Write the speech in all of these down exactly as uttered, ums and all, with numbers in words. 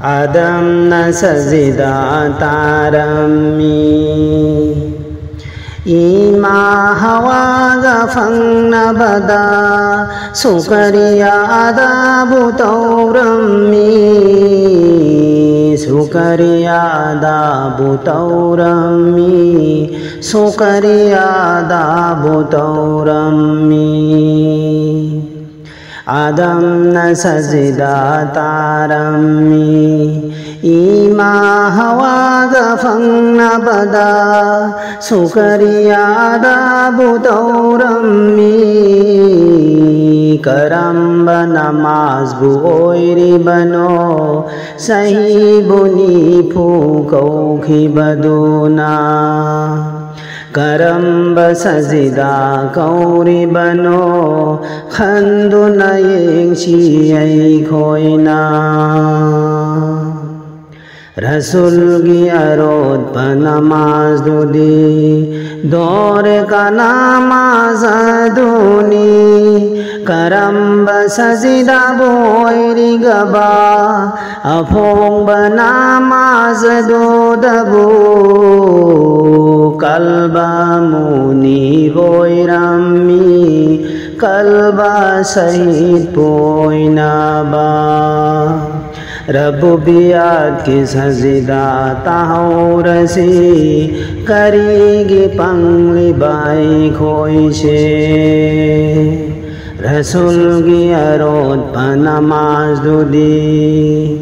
ꯑꯥꯗꯝꯅ ꯁꯖꯤꯗꯥ ꯇꯥꯔꯝꯃꯤ꯫ ꯏꯃꯥ ꯍꯋꯥꯒ ꯐꯪꯅꯕꯗ ꯁꯨꯀꯔꯤꯌꯥ ꯑꯗꯥꯕꯨ ꯇꯧꯔꯝꯃꯤ꯫ ꯁꯨꯀꯔꯤꯌꯥ ꯑꯗꯥꯕꯨ ꯇꯧꯔꯝꯃꯤ꯫ ꯁꯨꯀꯔꯤꯌꯥ ꯑꯗꯥꯕꯨ ꯇꯧꯔꯝꯃꯤ꯫ ꯑꯥꯗꯝꯅ ꯁꯖꯤꯗꯥ ꯇꯥꯔꯝꯃꯤ꯫ ꯏꯃꯥ ꯍꯋꯥꯒ ꯐꯪꯅꯕꯗ ꯁꯨꯀꯔꯤꯌꯥ ꯑꯗꯥꯕꯨ ꯇꯧꯔꯝꯃꯤ꯫ ꯀꯔꯝꯕ ꯅꯃꯥꯖꯕꯨ ꯑꯣꯏꯔꯤꯕꯅꯣ? ꯆꯍꯤꯕꯨ ꯅꯤꯐꯨ ꯀꯧꯈꯤꯕꯗꯨꯅ꯫ ꯀꯔꯝꯕ ꯁꯖꯤꯗꯥ ꯀꯧꯔꯤꯕꯅꯣ? ꯈꯟꯗꯨꯅ ꯌꯦꯡꯁꯤ ꯑꯩꯈꯣꯏꯅ꯫ ꯔꯁꯨꯜꯒꯤ ꯑꯔꯣꯠꯄ ꯅꯃꯥꯖꯗꯨꯗꯤ ꯗꯣꯔꯦꯀ ꯅꯃꯥꯖ ꯑꯗꯨꯅꯤ꯫ ꯀꯔꯝꯕ ꯁꯖꯤꯗꯥꯕꯨ ꯑꯣꯏꯔꯤꯒꯕ? ꯑꯐꯣꯡꯕ ꯅꯃꯥꯖꯗꯨꯗꯕꯨ ꯀꯜꯕ ꯃꯨꯅꯤꯕ ꯑꯣꯏꯔꯝꯃꯤ꯫ ꯀꯜꯕ ꯁꯍꯤꯗꯄꯨ ꯑꯣꯏꯅꯕ꯫ ꯔꯕꯨꯕꯤꯌꯥꯠꯀꯤ ꯁꯖꯤꯗꯥ ꯇꯥꯍꯧꯔꯁꯤ꯫ ꯀꯔꯤꯒꯤ ꯄꯪꯂꯤꯕ ꯑꯩꯈꯣꯏꯁꯦ? ꯔꯁꯨꯜꯒꯤ ꯑꯔꯣꯠꯄ ꯅꯃꯥꯖꯗꯨꯗꯤ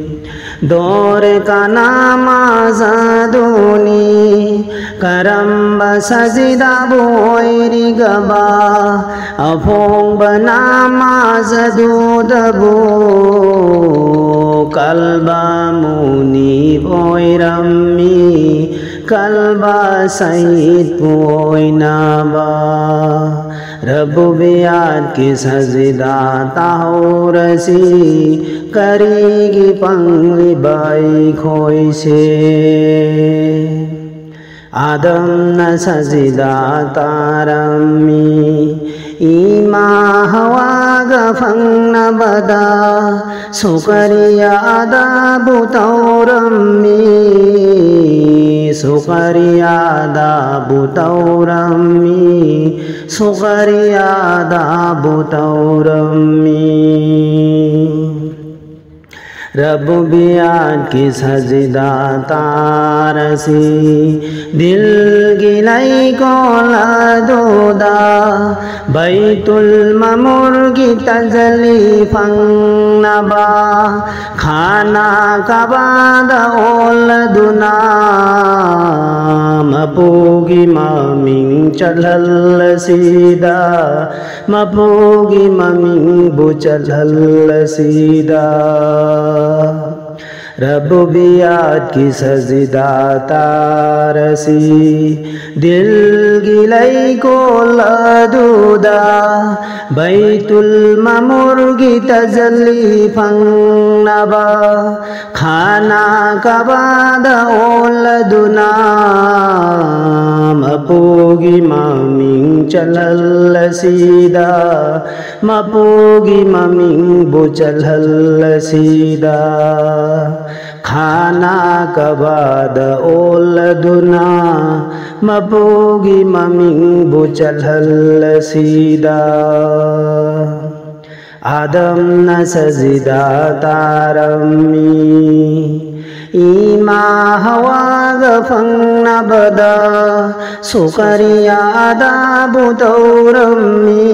ꯗꯣꯔꯦꯀ ꯅꯃꯥꯖ ꯑꯗꯨꯅꯤ꯫ ꯀꯔꯝꯕ ꯁꯖꯤꯗꯥꯕꯨ ꯑꯣꯏꯔꯤꯒꯕ? ꯑꯐꯣꯡꯕ ꯅꯃꯥꯖ ꯑꯗꯨꯗꯕꯨ ꯀꯜꯕ ꯃꯨꯅꯤꯕ ꯑꯣꯏꯔꯝꯃꯤ꯫ ꯀꯜꯕ ꯁꯍꯤꯗꯄꯨ ꯑꯣꯏꯅꯕ꯫ ꯔꯕꯨꯕꯤꯌꯥꯠꯀꯤ ꯁꯖꯤꯗꯥ ꯇꯥꯍꯧꯔꯁꯤ꯫ ꯀꯔꯤꯒꯤ ꯄꯪꯂꯤꯕ ꯑꯩꯈꯣꯏꯁꯦ? ꯑꯥꯗꯝꯅ ꯁꯖꯤꯗꯥ ꯇꯥꯔꯝꯃꯤ꯫ ꯏꯃꯥ ꯍꯋꯥꯒ ꯐꯪꯅꯕꯗ ꯁꯨꯀꯔꯤꯌꯥ ꯑꯗꯥꯕꯨ ꯇꯧꯔꯝꯃꯤ, ꯁꯨꯀꯔꯤꯌꯥ ꯑꯗꯥꯕꯨ ꯇꯧꯔꯝꯃꯤ, ꯁꯨꯀꯔꯤꯌꯥ ꯑꯗꯥꯕꯨ ꯇꯧꯔꯝꯃꯤ꯫ ꯔꯕꯨꯕꯤꯌꯥꯠꯀꯤ ꯁꯖꯤꯗꯥ ꯇꯥꯔꯁꯤ, ꯗꯤꯜꯒꯤ ꯂꯩꯀꯣꯜ ꯑꯗꯨꯗ ꯕꯩꯇꯨꯜ ꯃꯃꯨꯔꯒꯤ ꯇꯖꯂꯤ ꯐꯪꯅꯕ ꯈꯥꯅꯥ ꯀꯕꯥꯗ ꯑꯣꯜꯂꯗꯨꯅ ꯃꯄꯨꯒꯤ ꯃꯃꯤꯡ ꯆꯠꯍꯜꯂꯁꯤꯗ, ꯃꯄꯨꯒꯤ ꯃꯃꯤꯡꯕꯨ ꯆꯠꯍꯜꯂꯁꯤꯗ꯫ ꯔꯕꯨꯕꯤꯌꯥꯠꯀꯤ ꯁꯖꯤꯗꯥ ꯇꯥꯔꯁꯤ, ꯗꯤꯜꯒꯤ ꯂꯩꯀꯣꯜ ꯑꯗꯨꯗ ꯕꯩꯇꯨꯜ ꯃꯃꯨꯔꯒꯤ ꯇꯖꯂꯤ ꯐꯪꯅꯕ ꯈꯥꯅꯥ ꯀꯕꯥꯗ ꯑꯣꯜꯂꯗꯨꯅ ꯃꯄꯨꯒꯤ ꯃꯃꯤꯡ ꯆꯠꯍꯜꯂꯁꯤꯗ, ꯃꯄꯨꯒꯤ ꯃꯃꯤꯡꯕꯨ ꯆꯠꯍꯜꯂꯁꯤꯗ꯫ ꯈꯥꯅꯥ ꯀꯕꯥꯗ ꯑꯣꯜꯂꯗꯨꯅ ꯃꯄꯨꯒꯤ ꯃꯃꯤꯡꯕꯨ ꯆꯠꯍꯜꯂꯁꯤꯗ꯫ ꯑꯥꯗꯝꯅ ꯁꯖꯤꯗꯥ ꯇꯥꯔꯝꯃꯤ, ꯏꯃꯥ ꯍꯋꯥꯒ ꯐꯪꯅꯕꯗ ꯁꯨꯀꯔꯤꯌꯥ ꯑꯗꯥꯕꯨ ꯇꯧꯔꯝꯃꯤ,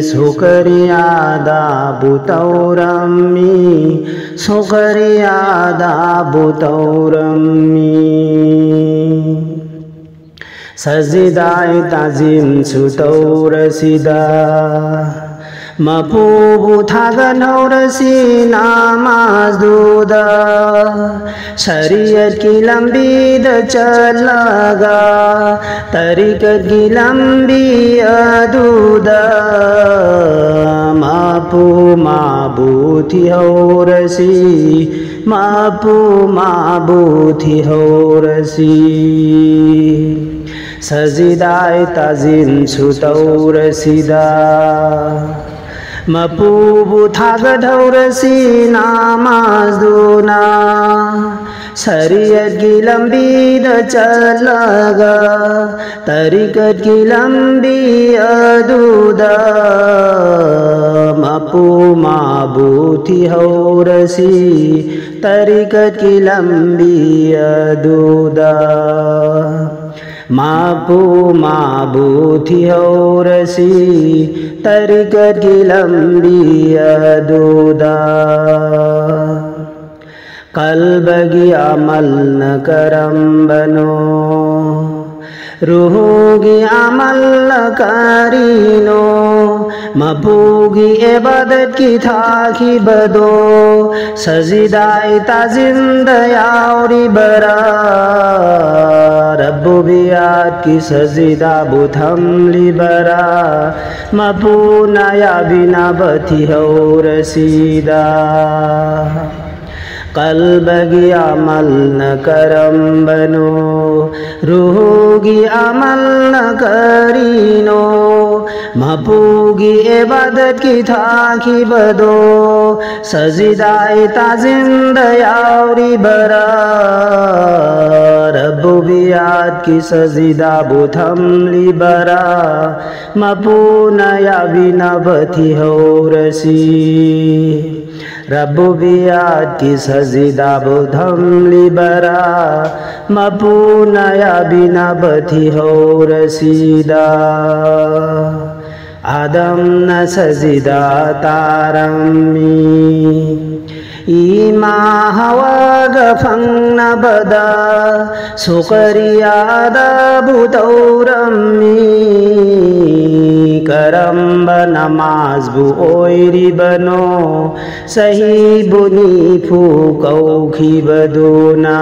ꯁꯨꯀꯔꯤꯌꯥ ꯑꯗꯥꯕꯨ ꯇꯧꯔꯝꯃꯤ, ꯁꯨꯀꯔꯤꯌꯥ ꯑꯗꯥꯕꯨ ꯇꯧꯔꯝꯃꯤ꯫ ꯁꯖꯤꯗꯥꯏ ꯇꯥꯖꯤꯝꯁꯨ ꯇꯧꯔꯁꯤꯗ, ꯃꯄꯨꯕꯨ ꯊꯥꯒꯠꯍꯧꯔꯁꯤ ꯅꯃꯥꯖꯗꯨꯗ꯫ ꯁꯔꯤꯌꯠꯀꯤ ꯂꯝꯕꯤꯗ ꯆꯠꯂꯒ, ꯇꯔꯤꯀꯠꯀꯤ ꯂꯝꯕꯤ ꯑꯗꯨꯗ ꯃꯄꯨ ꯃꯥꯕꯨ ꯊꯤꯍꯧꯔꯁꯤ, ꯃꯄꯨ ꯃꯥꯕꯨ ꯊꯤꯍꯧꯔꯁꯤ꯫ ꯁꯖꯤꯗꯥꯏ ꯇꯥꯖꯤꯝꯁꯨ ꯇꯧꯔꯁꯤꯗ꯫ ꯃꯄꯨꯕꯨ ꯊꯥꯒꯠꯍꯧꯔꯁꯤ ꯅꯃꯥꯖꯗꯨꯅ꯫ ꯁꯔꯤꯌꯠꯀꯤ ꯂꯝꯕꯤꯗ ꯆꯠꯂꯒ ꯇꯔꯤꯀꯠꯀꯤ ꯂꯝꯕꯤ ꯑꯗꯨꯗ ꯃꯄꯨ ꯃꯥꯕꯨ ꯊꯤꯍꯧꯔꯁꯤ꯫ ꯇꯔꯤꯀꯠꯀꯤ ꯂꯝꯕꯤ ꯑꯗꯨꯗ ꯃꯄꯨ ꯃꯥꯕꯨ ꯊꯤꯍꯧꯔꯁꯤ꯫ ꯇꯔꯤꯀꯠꯀꯤ ꯂꯝꯕꯤ ꯑꯗꯨꯗ ꯀꯜꯕꯒꯤ ꯑꯃꯜꯅ ꯀꯔꯝꯕꯅꯣ? ꯔꯨꯍꯨꯒꯤ ꯑꯃꯜꯅ ꯀꯔꯤꯅꯣ? ꯃꯄꯨꯒꯤ ꯏꯕꯥꯗꯠꯀꯤ ꯊꯥꯈꯤꯕꯗꯣ ꯁꯖꯤꯗꯥꯏ ꯇꯥꯖꯤꯝꯗ ꯌꯥꯎꯔꯤꯕꯔꯥ? ꯔꯕꯨꯕꯤꯌꯥꯠꯀꯤ ꯁꯖꯤꯗꯥꯕꯨ ꯊꯝꯂꯤꯕꯔꯥ? ꯃꯄꯨꯅ ꯌꯥꯕꯤꯅꯕ ꯊꯤꯍꯧꯔꯁꯤꯗ꯫ ꯀꯜꯕꯒꯤ ꯑꯃꯜꯅ ꯀꯔꯝꯕꯅꯣ? ꯔꯨꯍꯨꯒꯤ ꯑꯃꯜꯅ ꯀꯔꯤꯅꯣ? ꯃꯄꯨꯒꯤ ꯏꯕꯥꯗꯠꯀꯤ ꯊꯥꯈꯤꯕꯗꯣ ꯁꯖꯤꯗꯥꯏ ꯇꯥꯖꯤꯝꯗ ꯌꯥꯎꯔꯤꯕꯔꯥ? ꯔꯕꯨꯕꯤꯌꯥꯠꯀꯤ ꯁꯖꯤꯗꯥꯕꯨ ꯊꯝꯂꯤꯕꯔꯥ? ꯃꯄꯨꯅ ꯌꯥꯕꯤꯅꯕ ꯊꯤꯍꯧꯔꯁꯤ꯫ ꯔꯕꯨꯕꯤꯌꯥꯠꯀꯤ ꯁꯖꯤꯗꯥꯕꯨ ꯊꯝꯂꯤꯕꯔꯥ? ꯃꯄꯨꯅ ꯌꯥꯕꯤꯅꯕ ꯊꯤꯍꯧꯔꯁꯤꯗ꯫ ꯑꯥꯗꯝꯅ ꯁꯖꯤꯗꯥ ꯇꯥꯔꯝꯃꯤ꯫ ꯏꯃꯥ ꯍꯋꯥꯒ ꯐꯪꯅꯕꯗ ꯁꯨꯀꯔꯤꯌꯥꯗꯕꯨ ꯇꯧꯔꯝꯃꯤ꯫ ꯀꯔꯝꯕ ꯅꯃꯥꯖꯕꯨ ꯑꯣꯏꯔꯤꯕꯅꯣ? ꯆꯍꯤꯕꯨ ꯅꯤꯐꯨ ꯀꯧꯈꯤꯕꯗꯨꯅ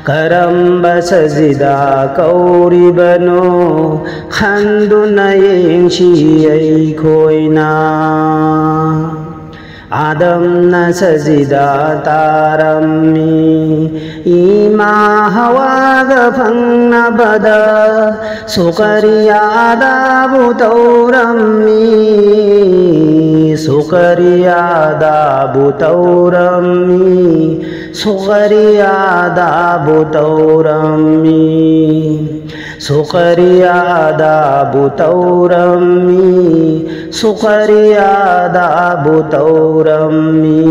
ꯀꯔꯝꯕ ꯁꯖꯤꯗꯥ ꯀꯧꯔꯤꯕꯅꯣ? ꯈꯟꯗꯨꯅ ꯌꯦꯡꯁꯤ ꯑꯩꯈꯣꯏꯅ꯫ ꯑꯥꯗꯝꯅ ꯁꯖꯤꯗꯥ ꯇꯥꯔꯝꯃꯤ꯫ ꯏꯃꯥ ꯍꯋꯥꯒ ꯐꯪꯅꯕꯗ ꯁꯨꯀꯔꯤꯌꯥꯗꯥꯕꯨ ꯇꯧꯔꯝꯃꯤ꯫ ꯁꯨꯀꯔꯤꯌꯥꯗꯥꯕꯨ ꯇꯧꯔꯝꯃꯤ꯫ ꯁꯨꯀꯔꯤꯌꯥꯗꯥꯕꯨ ꯇꯧꯔꯝꯃꯤ꯫ ꯁꯨꯀꯔꯤꯌꯥꯗꯥꯕꯨ ꯇꯧꯔꯝꯃꯤ꯫ ꯁꯨꯀꯔꯤꯌꯥꯗꯥꯕꯨ ꯇꯧꯔꯝꯃꯤ꯫